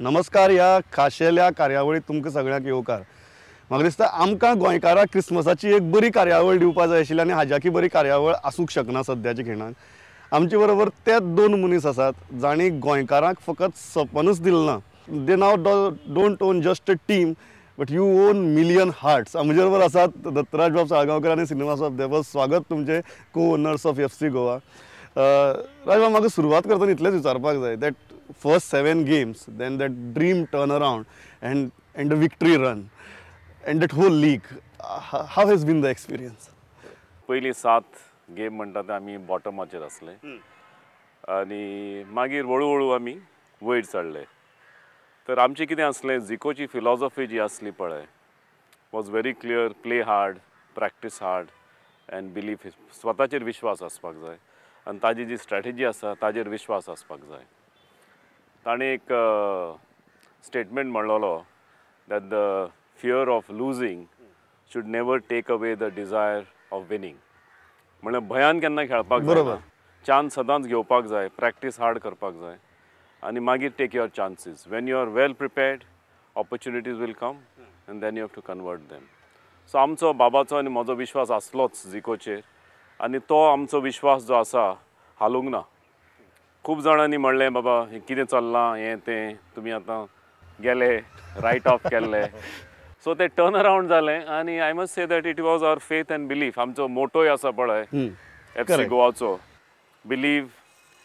नमस्कार. ह्या खाशेल्या कार्यावळीत तुमकां सगळ्यांक येवकार. म्हाका दिसता आमकां गोंयकाराक क्रिसमसाची एक बरी कार्यावळ दिवपा जाय आशिल्ली आनी हाज्याकी बरी कार्यावळ आसूंक शकना सद्याच्या खिणाक. आमचे बरोबर ते दोन मनीस आसात जांणी गोंयकारांक फकत सपनूच दिलें ना. They now don't own just a team but you own million hearts. आमचे बरोबर आसात दत्तराज बाब साळगांवकर आनी श्रीनिवास बाब देवस. स्वागत तुमचें co owners of FC Goa. राजबाब, म्हाका सुरवात करतना इतलेंच विचारपाक जाय, that first 7 games, then that dream turn around and the victory run and that whole league, how has been the experience? पयलीं 7 गेम म्हणटा ते आमी बॉटमाचेर आसले आनी मागीर हळू हळू आमी वयर चडले. तर आमचें कितें आसलें, झिकोची फिलॉसॉफी जी आसली पळय was very clear, play hard, practice hard and believe. स्वताचेर विश्वास आसपाक जाय आनी ताजी जी स्ट्रॅटेजी आसा ताजेर विश्वास आसपाक जाय. ताणें एक statement म्हणलेलो that the fear of losing should never take away the desire of winning. म्हणल्यार भंयान केन्ना खेळपाक जायना, चान्स सदांच घेवपाक जाय, प्रॅक्टीस हार्ड करपाक जाय आनी मागीर take your chances. When you are well prepared, opportunities will come and then you have to convert them. So आमचो बाबाचो आनी म्हजो विश्वास आसलोच झिकोचेर आनी तो आमचो विश्वास जो आसा हालूंक ना. खूब जाणांनी म्हणलें बाबा हें कितें चल्लां हें तें, तुमी आतां गेले रायट ऑफ केल्ले. सो ते टर्न अरावंड जालें आनी I must say that it was our faith and belief. आमचो मोटोय आसा पळय एफ सी गोवाचो, believe,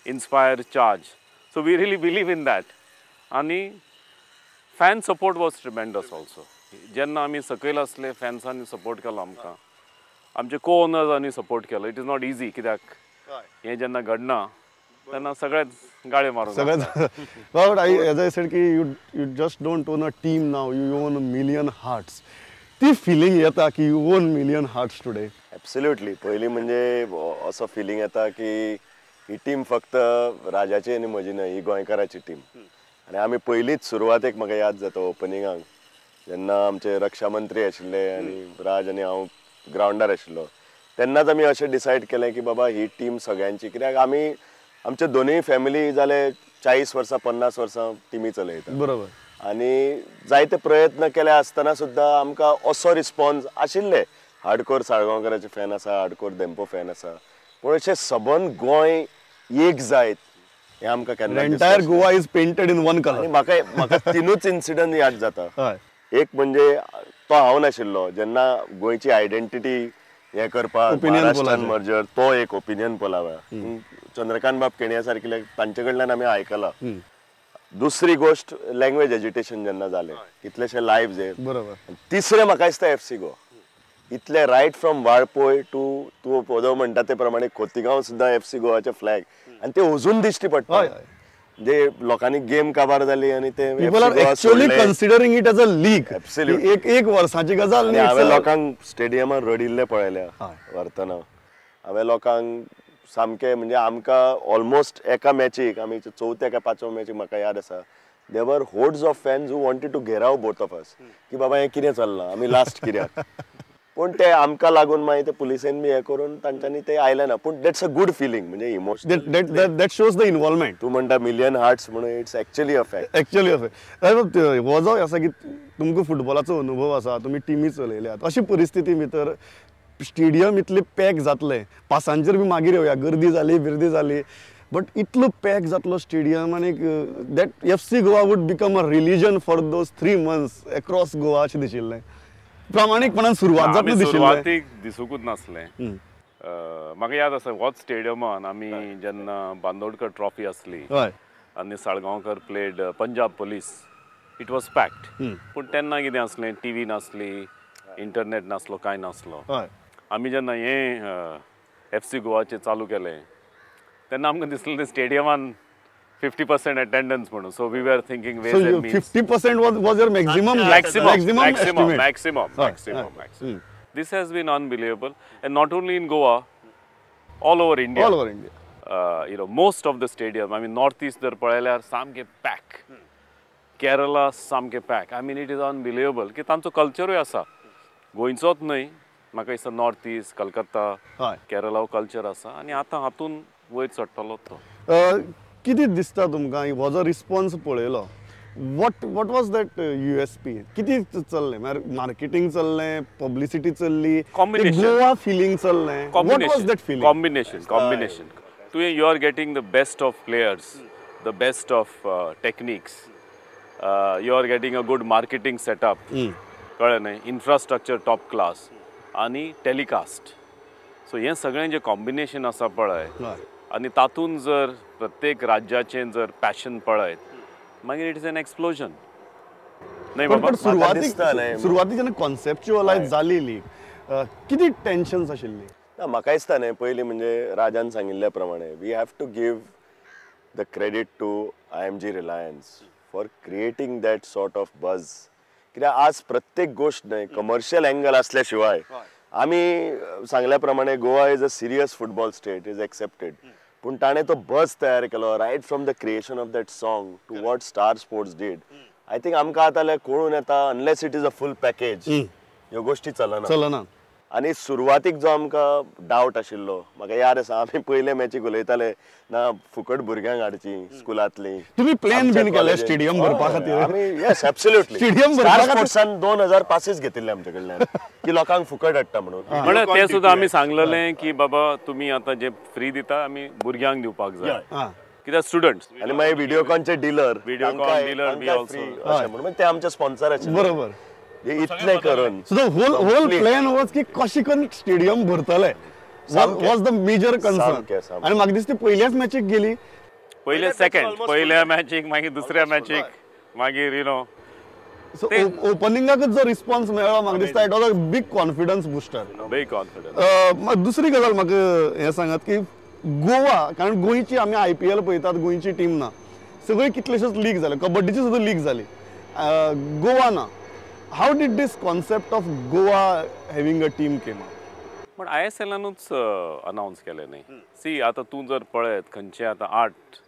inspire, charge. So we really believe in that. आनी fan support was tremendous also. जेन्ना आमी सकयल आसले फॅन्सांनी सपोर्ट केलो आमकां, आमचे को ओनर्सांनी सपोर्ट केलो. It is not easy, कित्याक हें जेन्ना घडना तेन्ना सगळेच गाळे मारून. सगळेच. But I as I said की you just don't own a team now, you own a million hearts. ती फिलिंग येता की you own million hearts today? Absolutely. पयलीं म्हणजे असो फिलिंग येता की ही टीम फक्त राजाची आनी म्हजी न्हय, ही गोंयकाराची टीम. आनी आमी पयलींच सुरवातेक म्हाका याद जाता ओपनिंगाक जेन्ना आमचे रक्षा मंत्री आशिल्ले आनी राज आनी हांव ग्रावंडार आशिल्लो तेन्नाच आमी अशें डिसायड केलें की बाबा ही टीम सगळ्यांची, कित्याक आमी आमचे दोनूय फॅमिली जाले 40 वर्सां 50 वर्सां टिमी चलयता. बरोबर. आनी जायते प्रयत्न केले आसतना सुद्दां आमकां असो रिस्पॉन्स आशिल्ले. हार्डकोर साळगांवकराचे फॅन आसा, हार्डकोर धेंपो फॅन आसा, पूण अशें सबंद गोंय एक जायत हें आमकां केन्ना. Entire Goa is painted in one colour. आनी म्हाका म्हाका तिनूच इन्सिडंट याद जाता. एक म्हणजे तो हांव नाशिल्लो जेन्ना गोंयची आयडेंटिटी हें करपाक महाराष्ट्रान मर्जर, तो एक ओपिनियन पोला चंद्रकांत बाब केणया सारकिले तांचे कडल्यान आमी आयकला. दुसरी गोष्ट लँग्वेज एज्युटेशन जेन्ना जालें, कितलेशे लायव्स हे. बरोबर. तिसरें म्हाका दिसता एफ सी गोवा इतले रायट फ्रॉम वाळपय टू तूं पदो म्हणटा ते प्रमाणे खोतिगांव सुद्दां एफ सी गोवाचे फ्लॅग आनी ते अजून दिश्टी पडटा. म्हणजे लोकांनी गेम काबार जाली आनी ते people are actually considering it as a league. Absolutely. एक एक वर्साची गजाल न्ही. हांवें लोकांक स्टेडियमार रडिल्ले पळयल्या व्हरतना. हांवें लोकांक सामकें म्हणजे आमकां ऑलमोस्ट एका मॅचीक आमी चवथ्या काय पांचव्या मॅचीक म्हाका याद आसा, there were hordes of fans who wanted to gherao both of us की बाबा हें कितें चल्लां, आमी लास्ट कित्याक. पूण ते आमकां लागून मागीर ते पुलिसेन बी हें करून तांच्यांनी ते आयले ना. पूण that's a good feeling, म्हणजे emotional that shows the involvement. तूं म्हणटा मिलियन हार्ट्स म्हणून, it's actually a fact. Actually a fact. हो जो आसा की तुमकां फुटबॉलाचो अनुभव आसा, तुमी टिमी चलयल्यात, अशी परिस्थिती भितर स्टेडियम इतले पॅक जातले, पासांचेर बी मागीर येवया, गर्दी जाली बिर्दी जाली, बट इतलो पॅक जातलो स्टेडियम आनी that FC Goa would become a religion for those 3 months across Goa अशें दिशिल्लें. प्रामाणीकपणान सुरवात जातली दिशिल्लें? सुरवातीक दिसूंकूच नासलें. म्हाका याद आसा होच स्टेडियमान आमी जेन्ना बांदोडकर ट्रॉफी आसली आनी Salgaonkar played Punjab police, it was packed. पूण तेन्ना कितें आसलें, टी व्ही नासली, इंटरनेट नासलो, कांय नासलो. आमी जेन्ना हें एफ सी गोवाचें चालू केलें तेन्ना आमकां दिसलें तें स्टेडियमान 50% अटेंडन्स म्हणून. So we were thinking ways and means. 50% was your maximum? Maximum, maximum, maximum, maximum, maximum. This has been unbelievable, and not only in Goa, all over India. All over India. You know, most of the stadium, I mean, Northeast जर पळयल्यार सामकें pack, Kerala सामकें pack. I mean it is unbelievable की तांचो कल्चरूय आसा, गोंयचोच न्हय, म्हाका दिसता नॉर्थ ईस्ट, कलकत्ता, केरला हो कल्चर आसा आनी आतां हातून वयर चडटलो तो. कितें दिसता तुमकां हो जो रिस्पॉन्स पळयलो, What was that USP? किती चल्लें? मार्केटिंग चल्लें, पब्लिसिटी चल्ली, गोवा फिलिंग चल्लें. What was that feeling? Combination, combination. तुवें you are getting the best of players, the best of techniques, you are getting a good marketing setup, कळ्ळें न्हय, infrastructure top class आनी telecast. So हें सगळें जें combination आसा पळय आनी तातूंत जर प्रत्येक राज्याचें जर पॅशन पळयत मागीर it is an explosion. न्हय बाबा, सुरवातीक जेन्ना कॉन्सेप्च्युअलायज जाली लीग, कितें टेन्शन्स आशिल्ली? ना, म्हाका दिसता न्हय, पयलीं म्हणजे राजान सांगिल्ल्या प्रमाणे we have to give the credit to IMG Reliance for creating that sort of buzz. कित्याक आज प्रत्येक गोष्ट न्हय कमर्शियल एंगल आसल्या शिवाय, आमी सांगल्या प्रमाणे Goa is a serious football state is accepted, पूण ताणें तो बज तयार केलो right from the creation of that song to what Star Sports did. I think आमकां आतां कळून येता unless it is a full package ह्यो गोश्टी चलना. आनी सुरवातीक जो आमकां डावट आशिल्लो, म्हाका याद आसा आमी पयले मॅचीक उलयताले ना फुकट भुरग्यांक हाडची स्कुलांतली. तुमी प्लॅन बीन केले स्टेडियम भरपा खातीर? आमी येस एब्सोल्युटली स्टेडियम स्टार स्पोर्ट्सान 2000 पासीस घेतिल्ले आमचे कडल्यान की लोकांक फुकट हाडटा म्हणून. म्हळ्यार ते सुद्दां आमी सांगलेलें की बाबा तुमी आतां जे फ्री दिता आमी भुरग्यांक दिवपाक जाय, कित्याक स्टुडंट्स. आनी मागीर व्हिडियोकॉनचे डिलर, व्हिडियोकॉन डिलर बी ऑल्सो अशें म्हणून ते आमचे स्पॉन्सर आशिल्ले. बरोबर. इतले करून so the whole plan was की कशी करून स्टेडियम भरतले वॉज the major concern. आनी म्हाका दिसता पयल्याच मॅचीक गेली, पयले सेकंड, पयल्या मॅचीक, मागीर दुसऱ्या मॅचीक, मागीर you know सो ओपनिंगाकच जो रिस्पॉन्स मेळ्ळो म्हाका दिसता it was a big confidence booster. Big confidence. दुसरी गजाल म्हाका हें सांगात की गोवा, कारण गोंयची आमी IPL पळयतात, गोंयची टीम ना, सगळी कितलेश्योच लीग जाल्यो, कबड्डीची सुद्दां लीग जाली, गोवा ना. How did this concept of Goa having a team came up? पण ISL-नानूच अनावन्स केलें न्ही. सी आतां तूं जर पळयत खंयचे आतां 8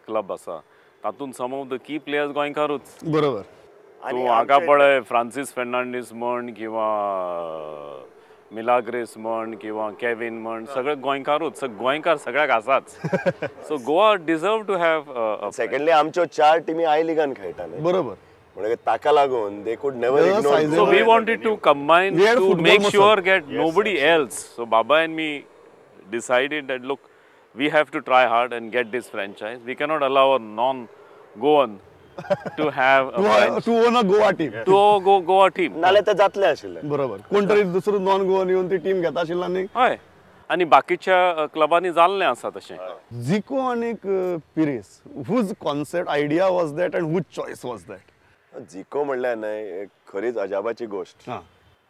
क्लब आसा तातूंत some of the key players गोंयकारूच. बरोबर. तूं हांगा पळय फ्रांसीस फेर्नांडीस म्हण किंवा मिलाग्रेस म्हण किंवा केविन म्हण, सगळे गोंयकारूच, गोंयकार सगळ्याक आसाच. So Goa deserve to have. Secondly आमच्यो 4 टिमी I लिगान खेळटा. बरोबर. म्हणजे ताका लागून they could never ignore. So we wanted to combine to make sure get nobody else. So Baba and me decided that look, we have to try hard and get this franchise. We cannot allow a non Goan to have to own a Goa team, to go Goa team. नाल्यार ते जातले आशिल्ले. बरोबर. कोण तरी दुसरो non Goan येवन ती टीम घेता आशिल्ला न्ही. हय, आनी बाकीच्या क्लबांनी जाल्लें आसा तशें. झिको आनी Pires, whose concept idea was that and whose choice was that? Zico म्हणल्यार न्हय एक खरीच अजाबाची गोश्ट.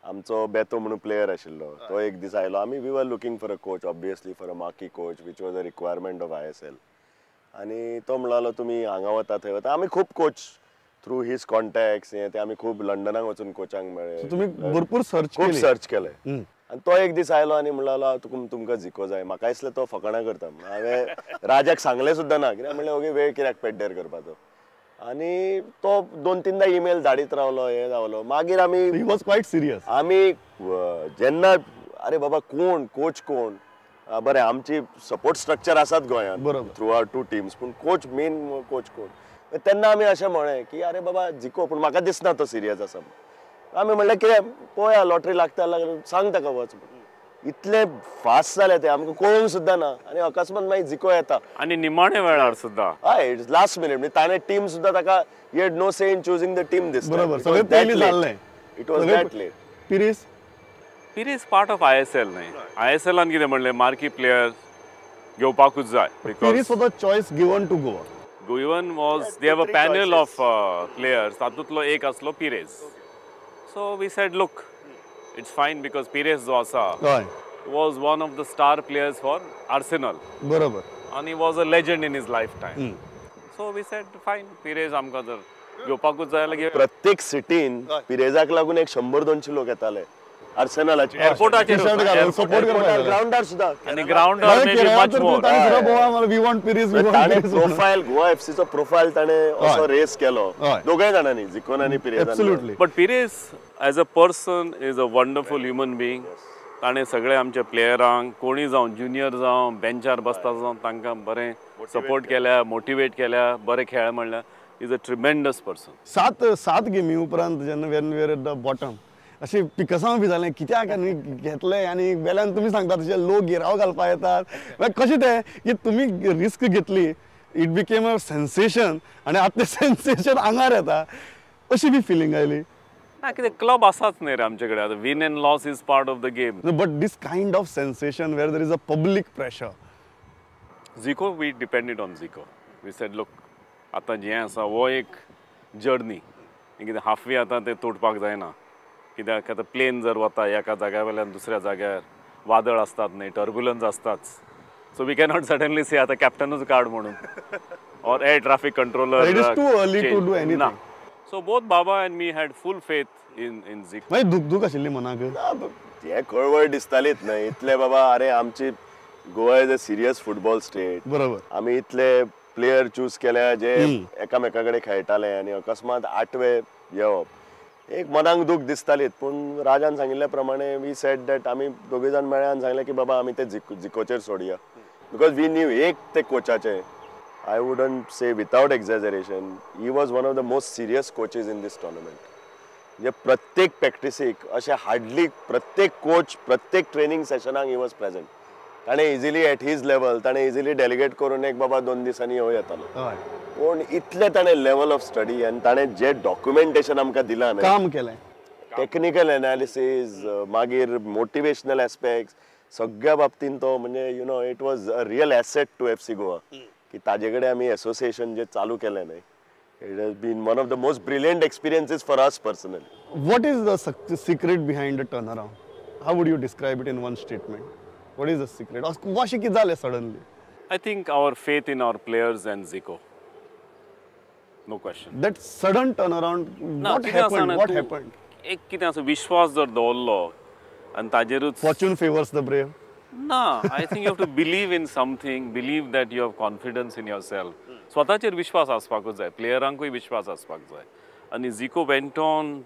आमचो बेतो म्हणून प्लेयर आशिल्लो, तो एक दीस आयलो. आमी we were looking for a coach, obviously for a marquee coach, which was a requirement of ISL. आनी तो म्हणलो तुमी हांगा वता थंय वता. आमी खूब कोच थ्रू his contacts हे ते आमी खूब लंडनाक वचून कोचांक मेळ्ळे, तुमी भरपूर सर्च खूब सर्च केलें. आनी तो एक दीस आयलो आनी म्हणलो तुमकां झिको जाय. म्हाका दिसलें तो फकाणां करता. हांवें राजाक सांगलें सुद्दां ना, कित्याक म्हणलें ओगे वेळ कित्याक पेड्डेर करपाचो. आनी तो 2-3 ईमेल धाडीत रावलो, हें रावलो. मागीर आमी he was quite serious. आमी जेन्ना अरे बाबा कोण कोच कोण, बरें आमची सपोर्ट स्ट्रक्चर आसात गोंयांत थ्रू our 2 teams, पूण कोच मेन कोच कोण. तेन्ना आमी अशें म्हळें की अरे बाबा झिको, पूण म्हाका दिसना तो सिरियस आसा. आमी म्हणलें कितें पळोवया, लॉटरी लागता लागल्यार सांग ताका वच. इतले फास्ट जाले ते आमकां कळूंक सुद्दां ना. आनी अकस्मात मागीर झिको येता आनी निमाणे वेळार सुद्दां. हय, it's last minute. म्हणजे ताणें टीम सुद्दां ताका he had no say in choosing the team this. बरोबर, सगळें पयलीं जाल्लें. It was that late. Pires Pires part of ISL न्हय. ISL-आन कितें म्हणलें, मार्की प्लेयर घेवपाकूच जाय. Pires was the choice given to Goa. Given was they have a panel of players, तातूंतलो एक आसलो Pires. So we said look, it's fine because Pires जो आसा was one of the star players for Arsenal. बरोबर. And he was a legend in his lifetime. So we said fine, Pires आमकां जर घेवपाकूच जाय जाल्यार. प्रत्येक सिटीन पिरेजाक लागून एक 100-200 लोक येताले आर्सेनलाचे. एअरपोर्टाचेर सपोर्ट करपाक, ग्राउंडार सुद्दां. आनी ग्राउंडार may be much more. ताणें प्रोफायल गोवा एफसीचो प्रोफायल ताणें असो रेस केलो दोगांय जाणांनी, झिकोन आनी पिरेजान. But Pires as a person is a wonderful human being. ताणें सगळे आमच्या प्लेयरांक, कोणी जावं ज्युनियर जावं बेंचार बसता जावं, तांकां बरें सपोर्ट केल्या, मोटिवेट केल्या, बरें खेळ म्हणल्यार. Is a tremendous person. सात सात गेमी उपरांत जेन्ना when we're at the bottom, अशें पिकसांव बी जालें, कित्याक आनी घेतलें आनी वेल्यान तुमी सांगता तशें लोक गिराव घालपाक येतात. म्हळ्यार कशें तें की तुमी रिस्क घेतली, it became a sensation आनी आतां तें सेन्सेशन आंगार येता, अशी बी फिलींग आयली? ना, कितें क्लब आसाच न्ही रे आमचे कडेन. आतां win and loss is part of the game. But this kind of sensation where there is a public pressure. Zico, we depended on Zico. We said, look, आतां जें आसा हो एक जर्नी, कितें हाफवे आतां तें तोडपाक जायना, कित्याक आतां प्लेन जर वता एका जाग्या वयल्यान दुसऱ्या जाग्यार, वादळ आसतात न्ही, टर्बुलन्स आसताच. सो we cannot suddenly से आतां कॅप्टनूच काड म्हणून or air traffic controller. It is too early to do anything. ना. So both Baba and me had full faith in Zico. मागीर दुखदूख आशिल्ली मनाक? ना, हें कळवळ दिसतालीच न्हय इतले बाबा, अरे आमची Goa is a serious football state. आमी इतले प्लेयर चूज केल्या जे एकामेका कडेन खेळटाले आनी अकस्मात आठवे येवप, एक मनाक दूख दिसतालीच. पूण राजान सांगिल्ल्या प्रमाणे we said that आमी दोगूय जाण मेळ्ळे आनी सांगलें की बाबा, आमी ते जिकोचेर सोडया, because we न्यू एक ते कोचाचे, I wouldn't say without exaggeration, he was one of the most serious coaches in this tournament. म्हणजे प्रत्येक प्रॅक्टिसीक अशें हार्डली प्रत्येक कोच, प्रत्येक ट्रेनिंग सेशनाक he was present. ताणें इजिली एट his level ताणें इजिली डेलिगेट करून एक बाबा 2 दिसांनी येवं येतालो, पूण इतलें ताणें लेवल ऑफ स्टडी आनी ताणें जें डॉक्युमेंटेशन आमकां दिलां न्हय, काम केलें. टेक्निकल एनालिसीस, मागीर मोटिवेशनल एस्पेक्ट्स, सगळ्या बाबतीन तो म्हणजे it was a real asset to FC Goa की ताजे कडेन आमी एसोसिएशन जे चालू केलें न्हय, it has been one of the most brilliant experiences for us personally. What is the secret behind the turnaround? How would you describe it in one statement? What is the secret? अशें कितें जालें suddenly? I think our faith in our players and Zico. No question. That sudden turnaround, what happened? What happened? एक कितें आसा, विश्वास जर दवरलो आनी ताजेरूच Fortune favors the brave. ना, I think you have to believe in something, believe that you have confidence in yourself. स्वताचेर विश्वास आसपाकूच जाय, प्लेयरांकूय विश्वास आसपाक जाय आनी Zico went on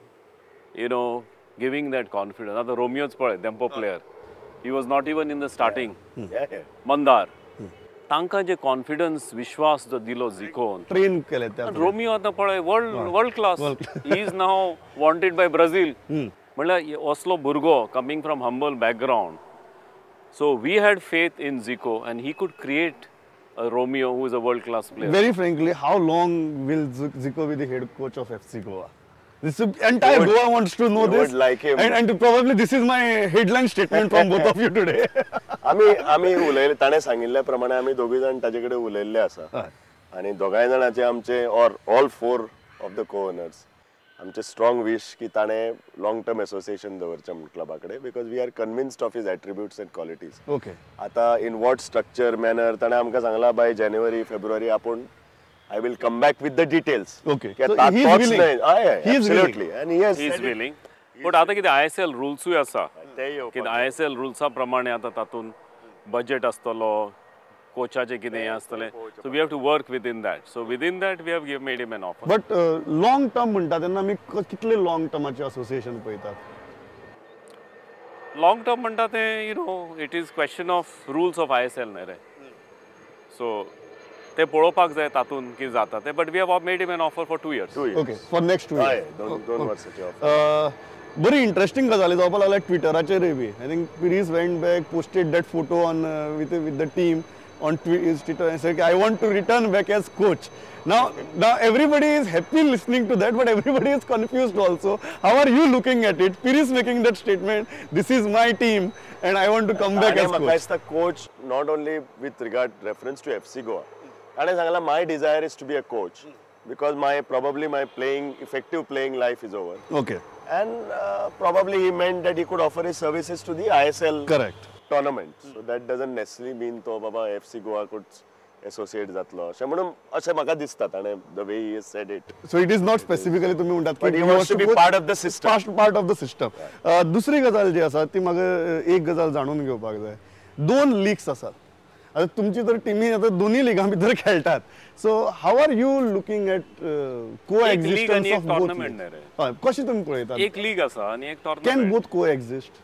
giving that confidence. आतां रोमियोच पळय, Dempo player, he was not even in the starting. Mandar, तांकां जे confidence, विश्वास जो दिलो जिकोन. Train केले त्या. रोमियो आतां पळय, world class, he is now wanted by Brazil. म्हणल्यार असलो भुरगो coming from humble background. So we had faith in Zico and he could create a Romeo who is a world class player. Very frankly, how long will Zico be the head coach of FC Goa? This is, entire Goa wants to know We this. Would like him. And probably this is my headline statement from both of you today. आमी आमी उलयले, ताणें सांगिल्ल्या प्रमाणे आमी दोगूय जाण ताजे कडेन उलयल्ले आसा आनी दोगांय जाणांचे आमचे or all four of the co owners आमचे स्ट्रॉंग विश की ताणें लॉंग टर्म एसोसिएशन दवरचें म्हूण क्लबा कडेन, because we are convinced of his attributes and qualities. आतां इन what structure, manner, ताणें आमकां सांगलां बाय जानेवारी फेब्रुवारी आपूण I will come back with the details. So he is willing. He is willing. Absolutely, आनी he is willing, but आतां कितें ISL रुल्सूय आसा ते की आयएसएल रुल्सा प्रमाणे आतां तातूंत बजेट आसतलो, कोचाचें कितें हें आसतलें, so we have to work within that. So within that we have give made him an offer. But long term म्हणटा तेन्ना आमी कितले लॉंग टर्माचे असोसिएशन पळयतात? लॉंग टर्म म्हणटा तें it is question of rules of ISL न्हय रे, so ते पळोवपाक जाय तातूंत कितें जाता तें, but we have made him an offer for 2 years. 2 years. Okay, for next 2 हय, 2 वर्साची ऑफर. बरी इंटरेस्टिंग गजाली जावपाक लागल्या ट्विटराचेरय बी. I think Peiris went back, posted that photo on with the team on his Twitter and said, "I want to return back as coach." Now everybody is happy listening to that, but everybody is confused also. How are you looking at it? Peiris making that statement, "This is my team and I want to come back as म्हाका coach." दिसता coach, not only with regard reference to FC Goa, ताणें सांगलां, my desire is to be a coach because my probably my playing effective playing life is over. And probably he meant that he could offer his services to the ISL Correct. Tournament. So that doesn't necessarily mean तो बाबा FC Goa could associate जातलो अशें म्हणून, अशें म्हाका दिसता ताणें the way he said it. So it is not specifically तुम्ही म्हणटात But he wants to be part of the system. Part of the system. दुसरी गजाल जी आसा ती म्हाका एक गजाल जाणून घेवपाक जाय. दोन लिग्स आसात आतां, तुमची तर टिमी आतां दोनूय लिगां भितर खेळटात, so how are you looking at co एक league existence आनी एक ऑफ बोथ? Tournament न्ही रे. हय, कशें तुमी पळयतात? एक लीग आसा आनी एक can tournament. Both को एक्झिस्ट?